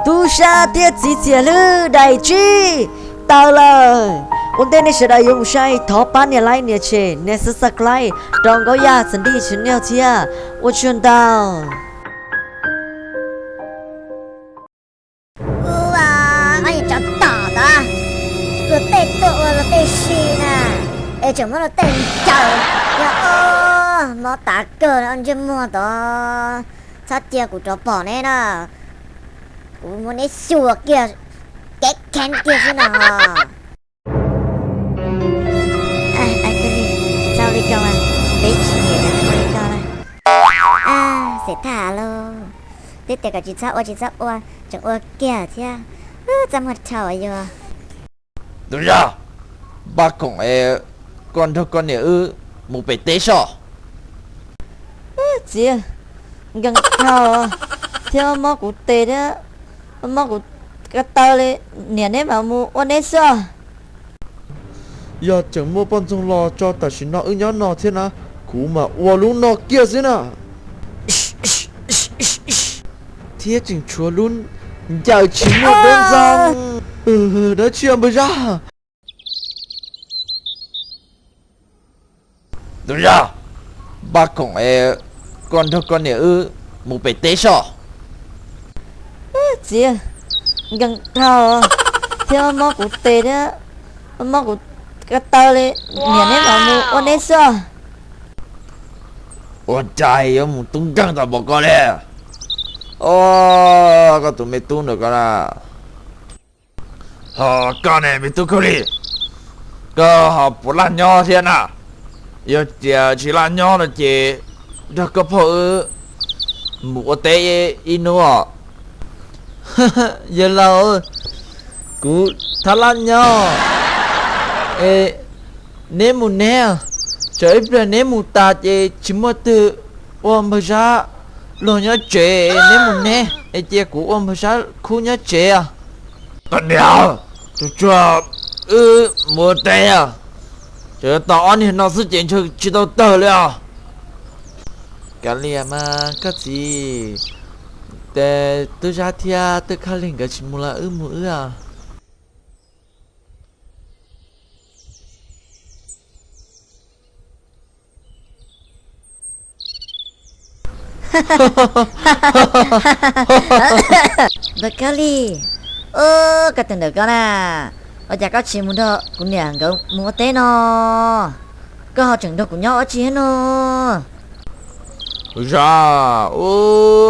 Tub sab thiab txiv txiag hlwb daim tsib tawm lawm. Ua ntej nej sawv daws yuav mus saib thov pab nias like, nias share, nias subscribe rau Nkauj Yaj Xav Nrij channel thiab. Ua tsaug ntau. Ua, ob niag tsov tom tod, luag tej tuaj ua luag tej si na, es tseem muab luag tej ncaws, yog mob tas kawg li ob ntsej muag tod. Txhob cia kuv rov pom neb na, kuv muab neb xyuas kiag, kev kheev kiag xwb na ho. Txhob ua li ko, peb tsis nyiam ua li ko na. Xav tham lauj, twb tias kom tsis txhob ua tsis txhob ua, tseem ua kiag thiab. Txaj muag dhau yuav. Tus zaj, npaj khoom es koj nrog koj niam wb mus pem teb soj. Txiv, nkees dhau thiab mob kuv tes thiab, mob kuv ko taw li, niam neb mam mus ua neb xwb. Yog tseem muaj poj ntxoog los tso tam sim no wb nyob no thiab na, kuv mam ua lub no kiag xwb na. Thiab tseem tshuav lub ncaws tsis muaj dab ntxoog. Dab tsi npawg Zab? Tus zaj, npaj khoom es koj nrog koj niam wb mus pem teb soj. Txiv, nkees dhau thiab mob kuv tes thiab, mob kuv ko taw li, niam neb mam mus ua neb xwb. Ua cas yuav mus tub nkeeg tom npaum ko li? Koj tus me tub ntawm ko na. Ho koj ne me tub Khaub Lig, koj ho puas laj nyob thiab na? Yog tias tsis laj nyob no ces nrog koj phauj wb mus ua teb ib hnub os. Yawg laus, kuv thab laj nyob es neb mus neb, tsam ib pliag neb mus tas ces tsis muaj twg ua npawg Zab luag nyob tsev, neb mus neb es cia kuv ua npawg Zab khub nyob tsev. Koj niam, tsuag tsuag wb mus ua teb os, tseem tau ob niag no xwb ces ntshe tsis tau tawg li os. Kav liam mas koj txiv, tes tub Zab thiab tub Khaub Lig nkawd tsis mus los wb mus wb os. Npawg Khaub Lig, koj tus ntawm koj na, ua cas koj tsis mus nrog kuv niam nkawd mus ua teb no? Koj ho tseem nrog kuv nyob ua tsi thiab no? Zab,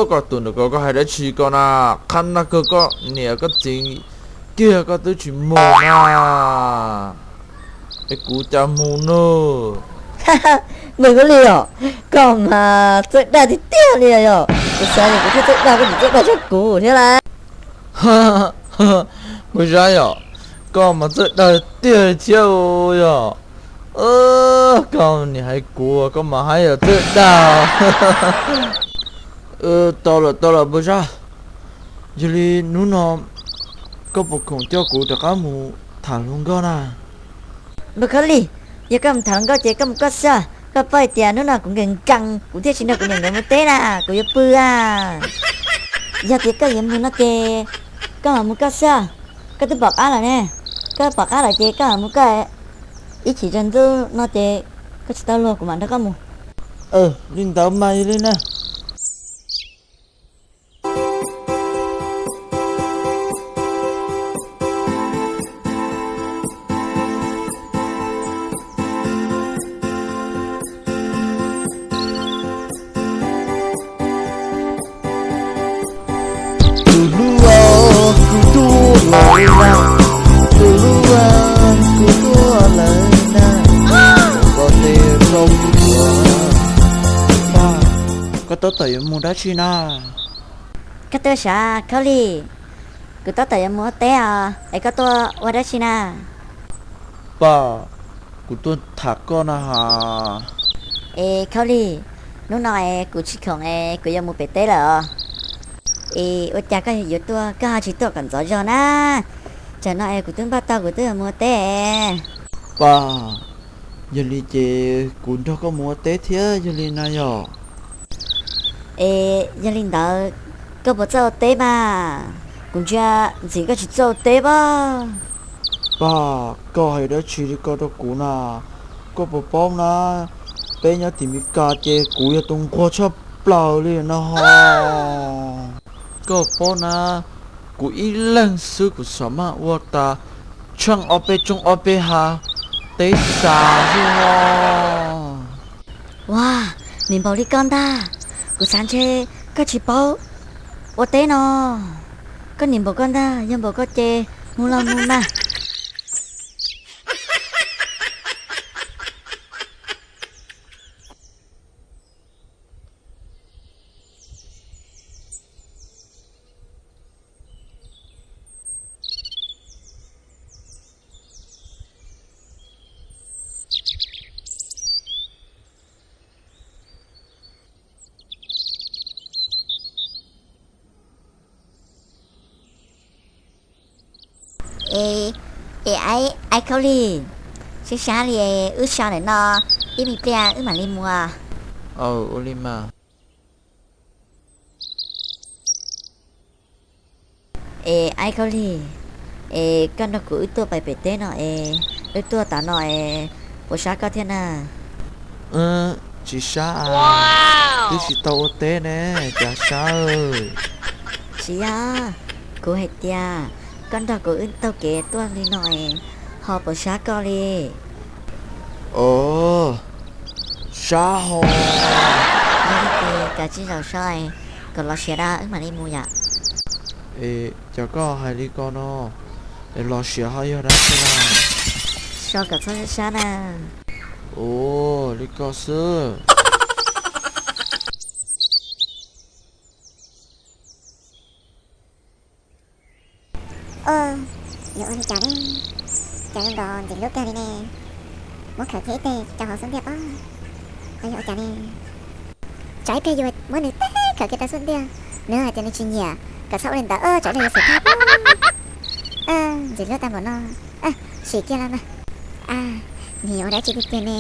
koj tus ntawm ko koj hais dab tsi ko na? Qhab nag kawg koj niam koj txiv kiag koj twb tsis mus na, es kuv cas mus nawb? Npawg Khaub Lig os, koj mas txawj dag tiag tiag li yog. Kuv xav tias kuv thiaj txawj dag, koj tseem txawj dag tshaj kuv thiab lauj. Npawg Zab yom, koj mas txawj dag tiag thiab yog. Koj niam hais kuv koj mas haj yam txawj dag. Tau lawm tau lawm npawg Zab, yog li hnub no koj puas khoom coj kuv rov qab mus tham hluas nkauj na? Npawg Khaub Lig, yog koj mus tham hluas nkauj ces koj mus koj xwb, koj paub hais tias hnub no kuv nkees nkees kuv thiaj tsis nrog kuv niam nkawd mus teb na, kuv yuav pw a. Yog tias koj yuav mus no ces koj mam mus koj xwb, koj twb pom qab lawm ne. Koj pom qab lawm ces koj mam mus koj, ib chim tsaus ntuj no ces koj tsis tau luag kuv mam nrog koj mus. Li ntawd mas yog li na. Tus hlub, kuv tuaj lawm na, tus hlub, kuv tuaj lawm na, koj tes rau kuv tuaj. Pog, koj tab tom yuav mus dab tsi na? Koj tuaj sav Khaub Lig, kuv tab tom yuav mus ua teb os, es koj tuaj ua dab tsi na? Pog, kuv tuaj tham koj na has. Es Khaub Lig, hnub no es kuv tsis khoom es kuv yuav mus pem teb lawm os. Es ua cas koj yuav tuaj koj ho tsis tuaj kom ntxov zog na? Tsam no es kuv twb npaj tau kuv twb yuav mus ua teb. Pog, yog li ces kuv nrog koj mus ua teb thiab yog li na yom? Es yog li ntawd koj puas txawj ua teb mas? Kuv ntsia ntxim koj tsis txawj ua teb pab. Pab, koj hais dab tsi li ko rau kuv na? Koj puas paub na, peb nyob tim Mes Kas ces kuv yog tus nquag tshaj plaws li no ho. Koj paub na, kuv ib leeg xwb kuv xam maj ua tas tsheej ob peb roob ob peb hav teb xav xwb os. Ua, nim npaum li koj ntag, kuv xav ntshe koj tsis paub ua teb no. Koj nim npaum koj ntag, yog npaum koj ces mus los mus mas. Es, es Aib, Aib Khaub Lig, sab sab li, wb so ntawm no ib me pliag wb mam li mus. Aw, ua li mas. Es Aib Khaub Lig, es koj nrog kuv wb tuaj pais pem teb no es wb tuaj tom no es puas sab koj thiab na? Tsis sab, twb tsis tau ua teb ne, cas sab? Tsis yog, kuv hais tias koj nrog kuv wb taug kev tuaj li no es ho puas sab koj li? Os, sab ho. Yog li ces kav tsij zaum so kom los siav da wb mam li mus yom. Es cas koj hais li ko no? Es los siav ho yog dab tsi na? So kom txhob sab sab na. Ua li ko xwb. Yuav ua li cas ne? Cas zoo nkaus ntxim hlub kawg li ne. Muab khawv kiag ib teg rau hauv xub ntiag pob. Ho yuav ua cas ne? Tsam ib pliag yus muab nws teg khawv kiag rau xub ntiag, nws hais tias nws tsis nyiam, kom txhob ua li ntawd, tsam ib pliag yuav xav thaj pob. Ntxim hlub tag npaum no, sim kiag los mas. Nws yuav ua dab tsi tiag tiag ne?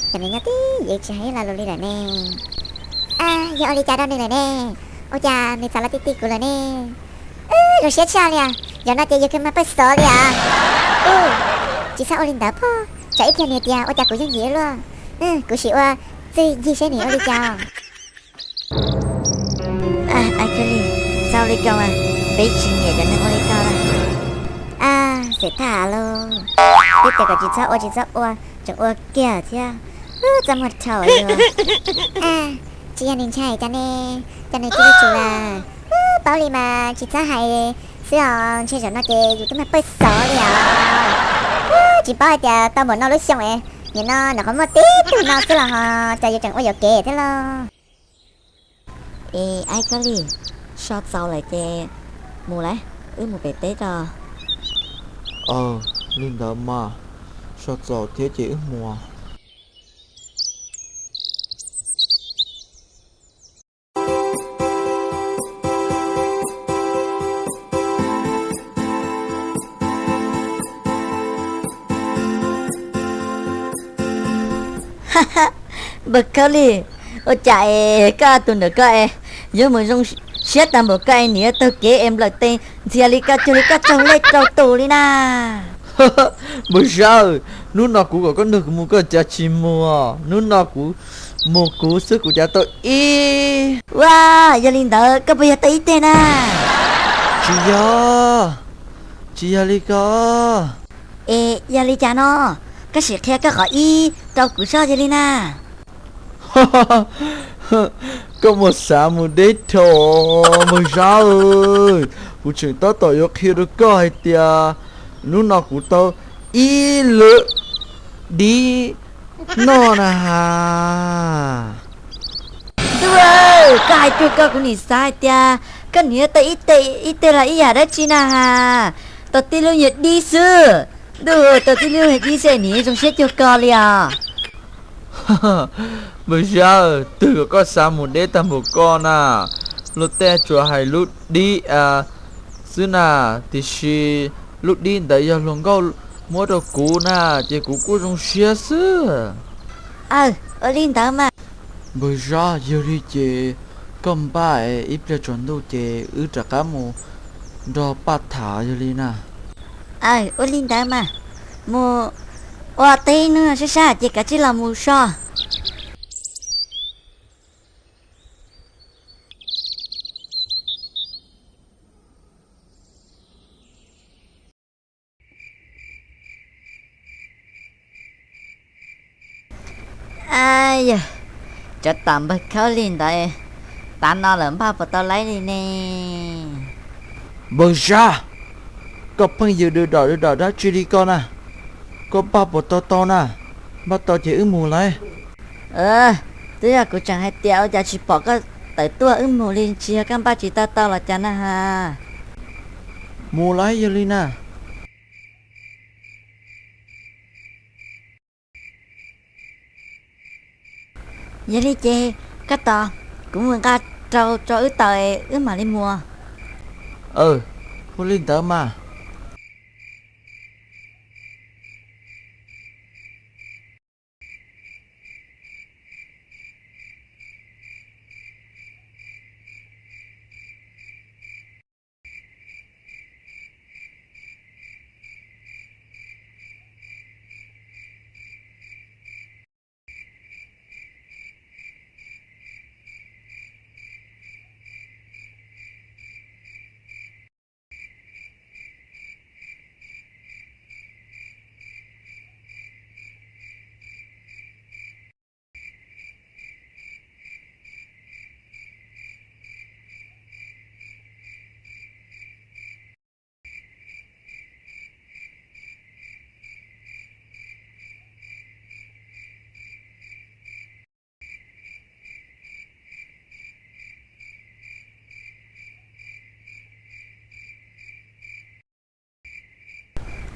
Cas nws nyob tib yev tsis hais ib lo lus li lawm ne? Yog ua li cas rau nws lawm ne? Ua cas nws txav los ti ti kuv lawm ne? Zoo siab tshaj li os, zaum no ces yus kawg mag pawg xov li os. Tsis txhob ua li ntawd pob, tsam ib pliag nws tias ua cas kuv yeej yim luaj. Kuv sim ua txwj yig seb nws ua li cas. Aib Khaub Lig, txhob ua li ko mas, peb tsis nyiam cov neeg ua li ko na. Xeem Thaj lauj, twb tias kom tsis txhob ua tsis txhob ua, tseem ua kiag thiab. Txaj muag dhau li. Tsis yog nws ntshai cas ne, cas nws cia li tsum lawm. Paub li mas tsis txhob hais xwb os, ntshe zaum no ces yus twb mag pawg xov li os. Tsis paub hais tias tau npaum no lub xyoo es nim no nws qhov muaj tib tug no xwb los ho cas yus tseem ua yuam kev thiab lauj. Es Aib Khaub Lig, so txaus lawm ces mus lauj, wb mus pem teb tso. Aw, li ntawd mas, so txaus thiab ces wb mus. Npawg Khaub Lig, ua cas es koj tus ntawm koj es yuav mus zoo siab tag npaum koj es nim yuav taug kev es nplawm tes ntxias li koj cuag li koj raug lej raug tus li na? Npawg Sab, hnub no kuv kom koj nrog kuv mus koj cas tsis mus, hnub no kuv mus kuv xwb kuv cas tau ib. Ua, yog li ntawd koj puas yog tau ib teg na? Tsis yog, tsis yog li ko. Es yog li cas no, koj sim qhia koj qhov ib rau kuv soj yog li na. Koj muaj xav mus deb dhau, npawg Sab, kuv tseem tab tom yuav qhia rau koj hais tias hnub no kuv tau ib lwm dib noj na has. Ntuj, koj hais cuag koj kuv nim xav hais tias koj nim yuav tau ib teg, ib teg los ib yam dab tsi na has. Tau tib lub nyuag dib xwb. Ntuj, tau tib lub nyuag dib xwb nim zoo siab cuag koj li os. Npawg Sab, twb kom koj xav mus deb tag npaum koj na, luag tej tsuas hais lub dib xwb na, tiam sis lub dib ntawd yog hluas nkauj muab rau kuv na, ces kuv kuj zoo siab xwb. Aw, ua li ntawd mas. Npawg Sab, yog li ces koj npaj ib pliag tsaus ntuj ces wb rov qab mus nrog Paj tham yog li na. Aw, ua li ntawd mas, mus ua teb ib hnub sab sab ces kav tsij los mus so. Yog, tsov tom npawg Khaub Lig ntawd, tav no lawm npaj puas tau laib li ne? Npawg Sab, koj pheej yws dwm dom dwm dom dab tsi li koj na? Koj npaj puas tau tau na? Npaj tau ces wb mus lauj. Twb yog kuv tseem hais tias ua cas tsis pom koj tawm tuaj wb mus li, tsis yog koj npaj tsis tau tau los cas na has? Mus lauj, yog li na. Yog li ces koj tos, kuv mus nqa rau tso wb taws wb mam li mus. Aw, ua li ntawd mas.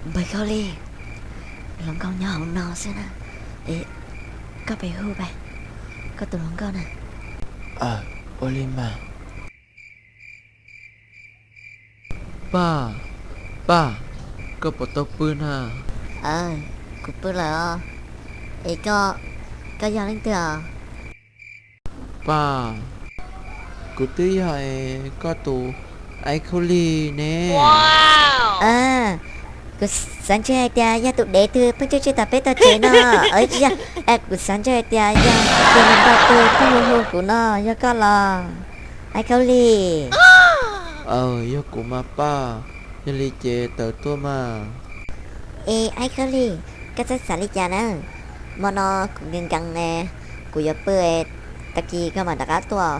Npawg Khaub Lig, hluas nkauj nyob hauv no xwb na. Koj pem hu pem, koj tus hluas nkauj na. Ua li mas. Paj, Paj, koj puas tau pw na? Kuv pw lawm os. Es koj, koj yog leej twg os? Paj, kuv twb yog koj tus Aib Khaub Lig ne. Kuv xav ntshe hais tias yog tus dev twg pheej tswj tswj tom peb tog tsev no. Tsis yog, kuv xav ntshe hais tias yog tus hluas nkauj twg pheej hu hu kuv no, yog koj los, Aib Khaub Lig? Yog kuv mas Paj, yog li ces tawm tuaj mas. Es Aib Khaub Lig, koj txhob xav li cas na. Hmo no kuv nkees nkees, kuv yuav pw, tag kis koj mam rov qab tuaj.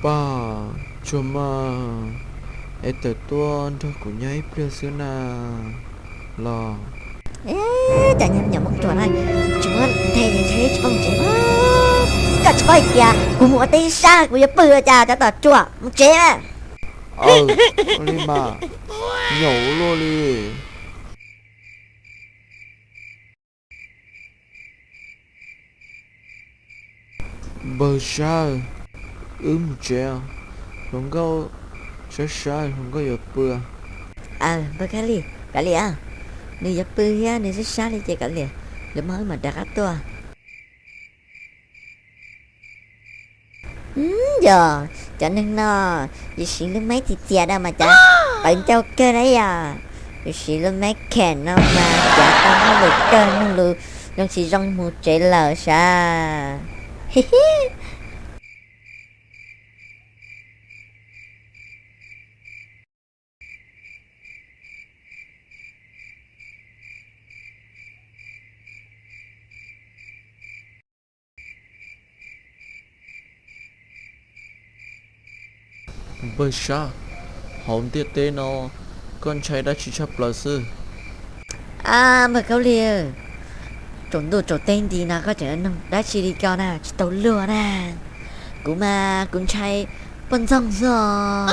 Paj, tsuag mas, es tawm tuaj nrog kuv nyob ib pliag xwb na los. Cov nyuam Hmoob Ruas na, tsis muab ntes ces ntshe tsis poob tsev. Koj tsis paub hais tias kuv mus ua teb sab kuv yuav pw cas cov tom ruam, mus tsev na. Li mas, nyaum luaj li. Npawg Sab, wb mus tsev, hluas nkauj sab sab hluas nkauj yuav pw. Npawg Khaub Lig, kav liam, nws yuav pw thiab nws sab sab li ces kav liam, lwm hmo wb mam rov qab tuaj. Yog, cov neeg no, yus siv lub meb txias txias no mas cav tawv ncauj kawg na yom. Yus siv lub meb khem no mas cav tau hauj lwm kawg, mloog lus zoo tsis zoo mus tsev lawm sav. Npawg Sab, hauv ntiaj teb no koj ntshai dab tsi tshaj plaws xwb? Npawg Khaub Lig, tsaus ntuj tsaus teb nti no koj tseem noog dab tsi li ko na, tsis tau luag na. Kuv mas kuv ntshai poj ntxoog xwb os.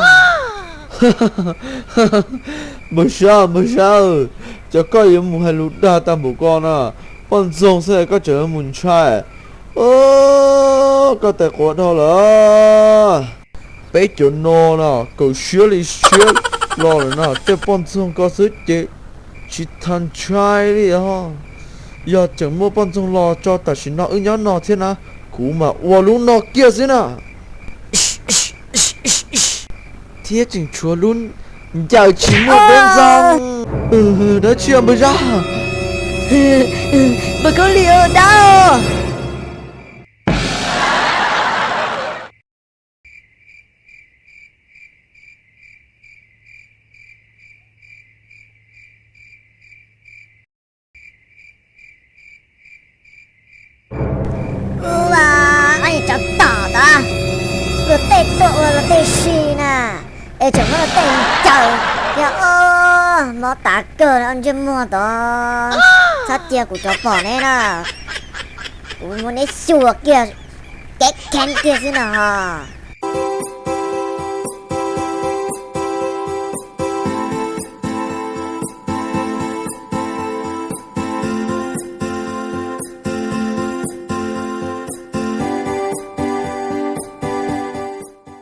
Npawg Sab, npawg Sab, cas koj yuav mus hais lus dag tag npaum ko na. Poj ntxoog xwb koj tseem mus ntshai. Koj tais quav dhau lawm. Peb cov no na kawm siab li siab los lawm na, tej poj ntxoog ko xwb ces tsis tas ntshai li os. Yog tseem muaj poj ntxoog los tso tam sim no wb nyob no thiab na, kuv mam ua lub no kiag xwb na. Thiab tseem tshuav lub Ncaws tsis muaj peb ntxoog. Dab tsi npawg Zab? Npawg Khaub Lig dab. Ua, ob niag tsov tom tod, luag tej tuaj ua luag tej si na, es tseem muab luag tej ncaws, yog ob mob tas kawg ntsej muag tod, txhob cia kuv rov pom neb na, kuv muab neb xyuas kiag, kev kheev kiag xwb no hos.